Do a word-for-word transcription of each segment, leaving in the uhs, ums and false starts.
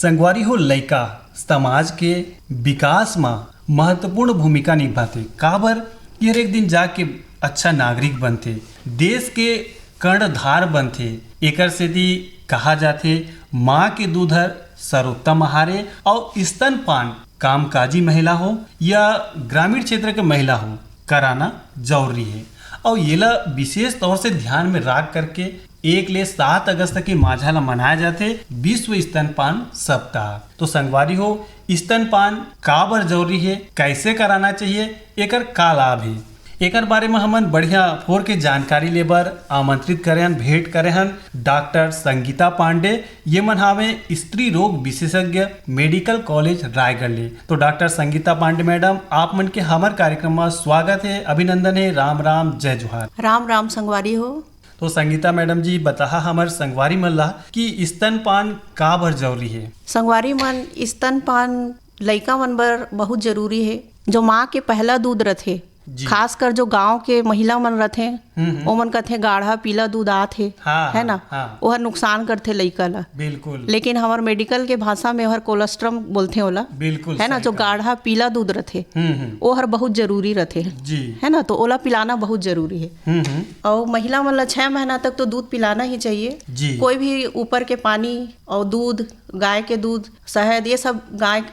संगवारी हो, लइका समाज के विकास म महत्वपूर्ण भूमिका निभाथे। काबर? ये हर एक दिन जाके अच्छा नागरिक बनथे, देश के कर्णधार बनथे। एकर सेती कहा जाथे, माँ के दूध हर सर्वोत्तम आहार ए। अउ स्तनपान कामकाजी महिला हो या ग्रामीण क्षेत्र के महिला हो, कराना जरूरी हे। अउ येला विशेष तौर से ध्यान में राख करके एक ले सात अगस्त के माझा ला मनाया जाथे विश्व स्तनपान सप्ताह। तो संगवारी हो, स्तनपान काबर जरूरी हे, कैसे कराना चाहिए, एकर का लाभ हे, एकर बारे में हमन बढ़िया फोर के जानकारी लेबर आमंत्रित करे हन, भेंट करे हन डॉक्टर संगीता पांडे। ये मन हावे स्त्री रोग विशेषज्ञ, मेडिकल कॉलेज रायगढ़ ले। तो डॉक्टर संगीता पांडे मैडम, आप मन के हमर कार्यक्रम में स्वागत हे, अभिनंदन हे, राम राम, जय जोहार। राम राम संगवारी हो। तो संगीता मैडम जी, बताहा हमर संगवारी मन ला कि स्तनपान काबर जरूरी हे? संगवारी मन, स्तनपान लइका मन बर बहुत जरूरी हे। जो माँ के पहला दूध रथे, जी। खासकर जो गांव के महिला मन रथे, हम्म, हम्म। ओमन कथे गाढ़ा पीला दूध आत हे, हाँ, है ना? हाँ। ओहर नुकसान करथे लइका ला। बिल्कुल। लेकिन हमर मेडिकल के भाषा में ओहर कोलोस्ट्रम बोलथे ओला, बिल्कुल है ना? सही जो कहा। गाढ़ा पीला दूध रथे, हम्म, हम्म। ओहर बहुत जरूरी रथे, जी। है ना? तो ओला पिलाना बहुत जरूरी हे। हम्म, हम्म। और महिला मन ला छह महीना तक तो दूध पिलाना ही चाहिए। जी। कोई भी ऊपर के पानी और दूध, गाय के दूध, शहद, ये सब गाय, अ,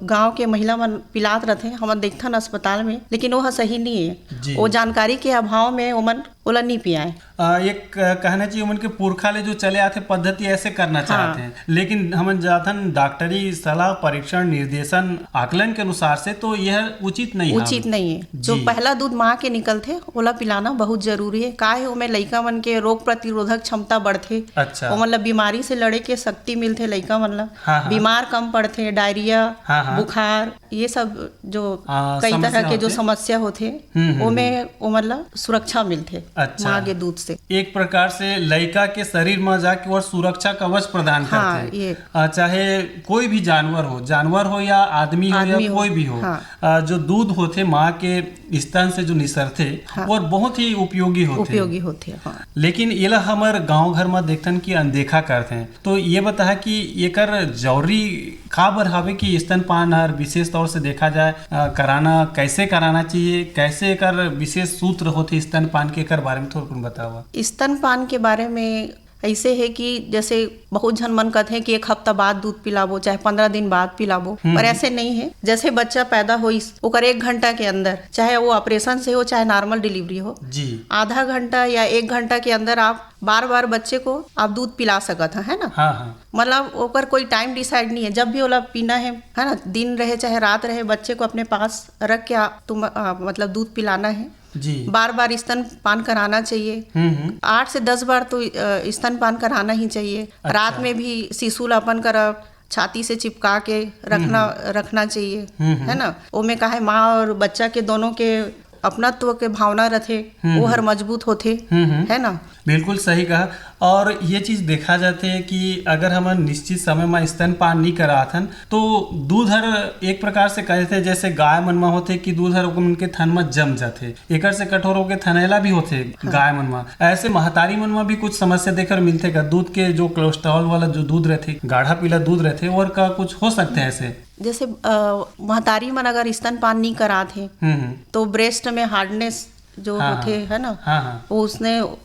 गांव के महिला मन पिलात रथे, हमन देखथन अस्पताल में, लेकिन वो ह सही नहीं है। जी। वो जानकारी के अभाव में ओमन ओला नहीं पियाए। अ, एक, अ, कहना चाहिए, उमन के पुरखा ले जो चले आथे पद्धति, ऐसे करना हाँ। चाहते हैं, लेकिन हमन जाथन डॉक्टरी सलाह, परीक्षण, निर्देशन, आकलन के अनुसार से, तो यह उचित नहीं है। उचित नहीं है। जो जी। पहला दूध माँ के निकलथे, ओला पिलाना बहुत जरूरी है। का है, ओमे लइका मन के रोग प्रतिरोधक क्षमता बढ़थे। अच्छा। ओमन ला बीमारी से लड़े के शक्ति मिलथे लइका मन ला। हाँ, हाँ। बीमार कम पड़थे, डायरिया, हाँ, हाँ। बुखार, ये सब जो आ, कई तरह समस्या के जो होथे। समस्या होथे, हम्म, हम्म, ओमे हम्म। ओमन ला सुरक्षा मिलथे अच्छा। माँ के दूध से। एक प्रकार से लइका के शरीर में जाके वो सुरक्षा कवच प्रदान हाँ, करथे। ये। आ, चाहे कोई भी जानवर हो, जानवर हो या आदमी हो या आदमी हो। कोई भी हो, हाँ। आ, जो दूध होथे माँ के स्तन से जो निसरथे, हाँ। वो बहुत ही उपयोगी होथे। उपयोगी होथे, हाँ। लेकिन एला हमर गांव घर में देखथन कि अनदेखा करथे। तो ये बताहा कि एकर जरूरी काबर हवे कि स्तनपान हर विशेष तौर से देखा जाए, अ, कराना, कैसे कराना चाहिए, कैसे एकर विशेष सूत्र होथे स्तनपान के, एकर बारे में थोड़ा कुन बतावा। स्तनपान के बारे में ऐसे है कि जैसे बहुत झन मन कहते हैं कि एक हफ्ता बाद दूध पिलाबो, चाहे पंद्रह दिन बाद पिलाबो, हम्म। पर ऐसे नहीं है। जैसे बच्चा पैदा होइस, ओकर एक घंटा के अंदर, चाहे वो ऑपरेशन से हो, चाहे नॉर्मल डिलीवरी हो, जी। आधा घंटा या एक घंटा के अंदर आप बार-बार बच्चे को आप दूध पिला सकत ह, है ना? हाँ, हाँ। मतलब ओकर कोई टाइम डिसाइड नहीं है, जब भी ओला पीना है, है ना? दिन रहे चाहे रात रहे, बच्चे को अपने पास रख के आ, तुम, अ, मतलब दूध पिलाना है। जी। बार-बार स्तनपान कराना चाहिए। हम्म, हम्म। आठ से दस बार तो, अ, स्तनपान कराना ही चाहिए। अच्छा। रात में भी शिशु ला अपन करा छाती से चिपका के रखना, हम्म, हम्म। रखना चाहिए, हम्म, हम्म। है ना? ओमे का है, माँ और बच्चा के दोनों के अपनत्व के भावना रथे, हम्म, वो हर हम्म। मजबूत होथे, हम्म, हम्म। है ना? बिल्कुल सही कहा। और ये चीज देखा जाथे कि अगर हमन निश्चित समय में स्तनपान नहीं कराथन, तो दूध हर एक प्रकार से कहथे, जैसे गाय मन में होथे कि दूध हर ओमन के थन में जम जाथे, एकर से कठोर होके थनैला भी होथे हाँ। गाय मन में। ऐसे महतारी मन में भी कुछ समस्या देखे मिलथे का? दूध के जो कोलेस्ट्रॉल वाला जो दूध रहथे, गाढ़ा पीला दूध रहथे, और का कुछ हो सकथे ऐसे? जैसे, अ, महतारी मन अगर स्तनपान नहीं करात हे, हम्म, हम्म। तो ब्रेस्ट में हार्डनेस जो हाँ, होथे, हाँ। है ना, हाँ, हाँ। वो उसने, अ,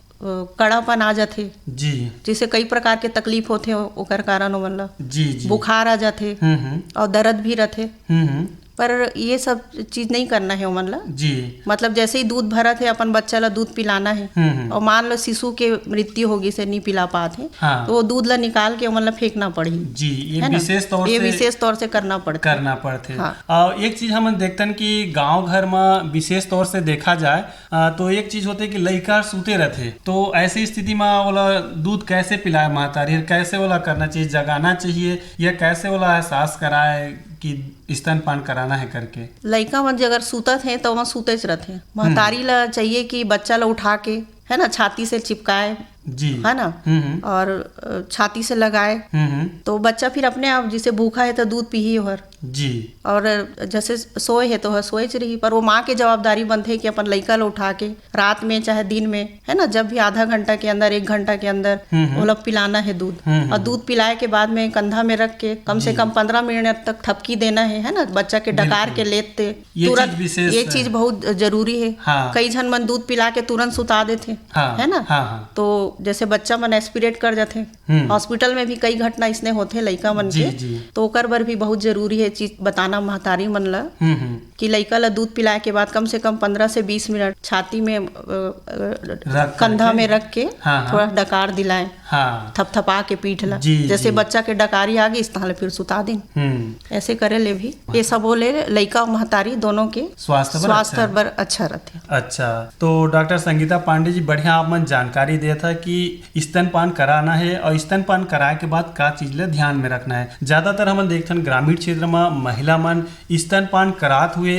कड़ापन आ जाथे। जी। जैसे कई प्रकार के तकलीफ होथे, ओ-, ओकर कारण ओमन ला जी, जी। बुखार आ जाथे हम्म, हम्म। और दर्द भी रथे। हम्म, हम्म। पर ये सब चीज नहीं करना है ओमन ला। जी। मतलब जैसे ही दूध भरत है, अपन बच्चा ला दूध पिलाना है। हम्म, हम्म। और मान लो शिशु के मृत्यु होगी से नहीं पिला पात है, हाँ। तो वो दूध ला निकाल के ओमन ला फेंकना पड़ही। जी, ये है ना? विशेष तौर ये से विशेष तौर से करना पड़थे। करना पड़थे। हाँ। और एक चीज हमन देखतन कि गांव घर में विशेष तौर से देखा जाए, अ, तो एक चीज होथे कि लइका सूते रहथे, तो ऐसी स्थिति में ओला दूध कैसे पिलाए महतारी, कैसे ओला करना चाहिए, जगाना चाहिए या कैसे ओला एहसास कराए कि स्तनपान कराना है करके? लइका मन जे अगर सूतत हे, तो ओमा सूतेच रथे। महतारी ला चाहिए कि बच्चा ला उठा के, है ना, छाती से चिपकाए, जी। है ना, हम्म, हम्म। और, अ, छाती से लगाए, हम्म, हम्म। तो बच्चा फिर अपने आप, जैसे भूखा है, तो दूध पीही ओहर। जी। और जैसे सोए हे तो ह सोएच रही, पर वो माँ के जवाबदारी बनथे कि अपन लइका ल उठा के रात में चाहे दिन में, है ना, जब भी आधा घंटा के अंदर, एक घंटा के अंदर हम्म, हम्म। ओला पिलाना है दूध। हम्म, हम्म। और दूध पिलाए के बाद में कंधा में रख के कम से जी। कम पंद्रह मिनट तक थपकी देना है, है ना, बच्चा के डकार बिल्कुल। के लेते ये तुरंत। चीज विशेष ये है। चीज बहुत जरूरी है। हाँ। कई झन मन दूध पिला के तुरंत सुता देथे, हाँ, है ना? हाँ, हाँ। तो जैसे बच्चा मन एस्पिरेट कर जाथे, हम्म। हॉस्पिटल में भी कई घटना इसने होथे लइका मन जी, के, जी। तो ओकर बर भी बहुत जरूरी है चीज बताना महतारी मन ला हम्म, हम्म। कि लइका ला दूध पिलाए के बाद कम से कम पंद्रह से बीस मिनट छाती में, अ, अ, रख कंधा करके। में रख के हाँ, हाँ। थोड़ा डकार दिलाए, हाँ। थपथपा के पीठ ला, जी, जैसे जी। बच्चा के डकारी आ गई, इस तरह ले फिर सुता दिन। हम्म। ऐसे करे ले भी ये सब ले लइका अउ महतारी दोनों के स्वास्थ्य बर स्वास्थ्य अच्छा। बर अच्छा रहथे। अच्छा, तो डॉक्टर संगीता पांडे जी, बढ़िया आप मन जानकारी देत ह कि स्तनपान कराना है और स्तनपान कराए के बाद का चीज ले ध्यान में रखना है। ज्यादातर हमन देखथन ग्रामीण क्षेत्र में महिला मन स्तनपान करात हुए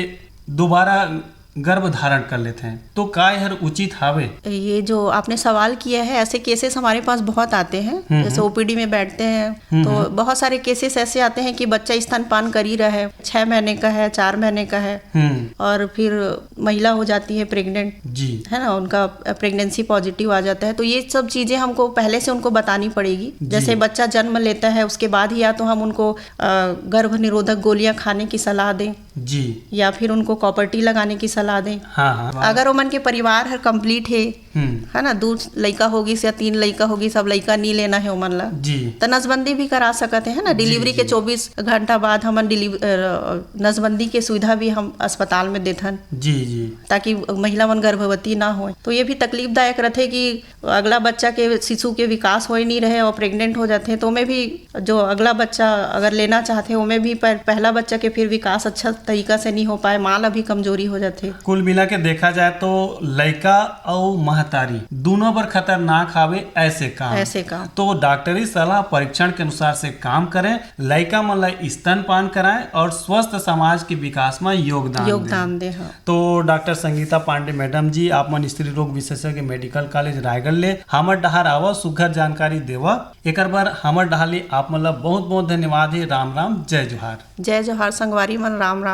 दोबारा गर्भ धारण कर लेथे, तो का एहर उचित हावे? ये जो आपने सवाल किया है, ऐसे केसेस हमारे पास बहुत आते हैं। हम्म, जैसे हम्म। ओपीडी में बैठते हैं, हम्म, तो हम्म। बहुत सारे केसेस ऐसे आते हैं कि बच्चा स्तनपान कर ही रहा है, छह महीने का है, चार महीने का है, हम्म। और फिर महिला हो जाती है प्रेग्नेंट, जी। है ना, उनका प्रेगनेंसी पॉजिटिव आ जाता है। तो ये सब चीजें हमको पहले से उनको बतानी पड़ेगी। जी। जैसे बच्चा जन्म लेता है, उसके बाद ही या तो हम उनको, अ, गर्भ निरोधक गोलियां खाने की सलाह दें, जी। या फिर उनको कॉपर टी लगाने की सलाह दें। हाँ, हाँ। अगर ओमन के परिवार हर कंप्लीट है, हम्म। है ना, दू लइका होगिस या तीन लइका होगिस, अब लइका नी लेना है ओमन ला, जी। त नसबंदी भी करा सकत है, है ना? जी, डिलीवरी के जी। चौबीस घंटा बाद हमन डिलीव-, अ, नसबंदी के सुविधा भी हम अस्पताल में देथन। जी, जी। ताकि महिला मन गर्भवती ना होए। तो ये भी तकलीफदायक रथे कि अगला बच्चा के, शिशु के विकास होए नहीं रहे और प्रेग्नेंट हो जाते हैं, तो ओमे भी जो अगला बच्चा अगर लेना चाहते हैं, ओमे भी पर, पहला बच्चा के फिर विकास अच्छा तरीका से नहीं हो पाए, माँ ला भी कमजोरी हो जाते। कुल मिला के देखा जाए तो लइका अउ महतारी दोनों बर खतरनाक हावे ऐसे काम। ऐसे काम। तो डॉक्टरी सलाह परीक्षण के अनुसार से काम करें, लइका मन ला स्तनपान कराएं और स्वस्थ समाज के विकास में योगदान दें। योगदान दें, हाँ। तो डॉक्टर संगीता पांडे मैडम जी, आप मन स्त्री रोग विशेषज्ञ मेडिकल कॉलेज रायगढ़ ले हमर डहार आवा, सुघर जानकारी देवा, एकर बर हमर डहार ले आप मन ला बहुत बहुत धन्यवाद हे। राम राम, जय जोहार। जय जोहार संगवारी मन, राम राम।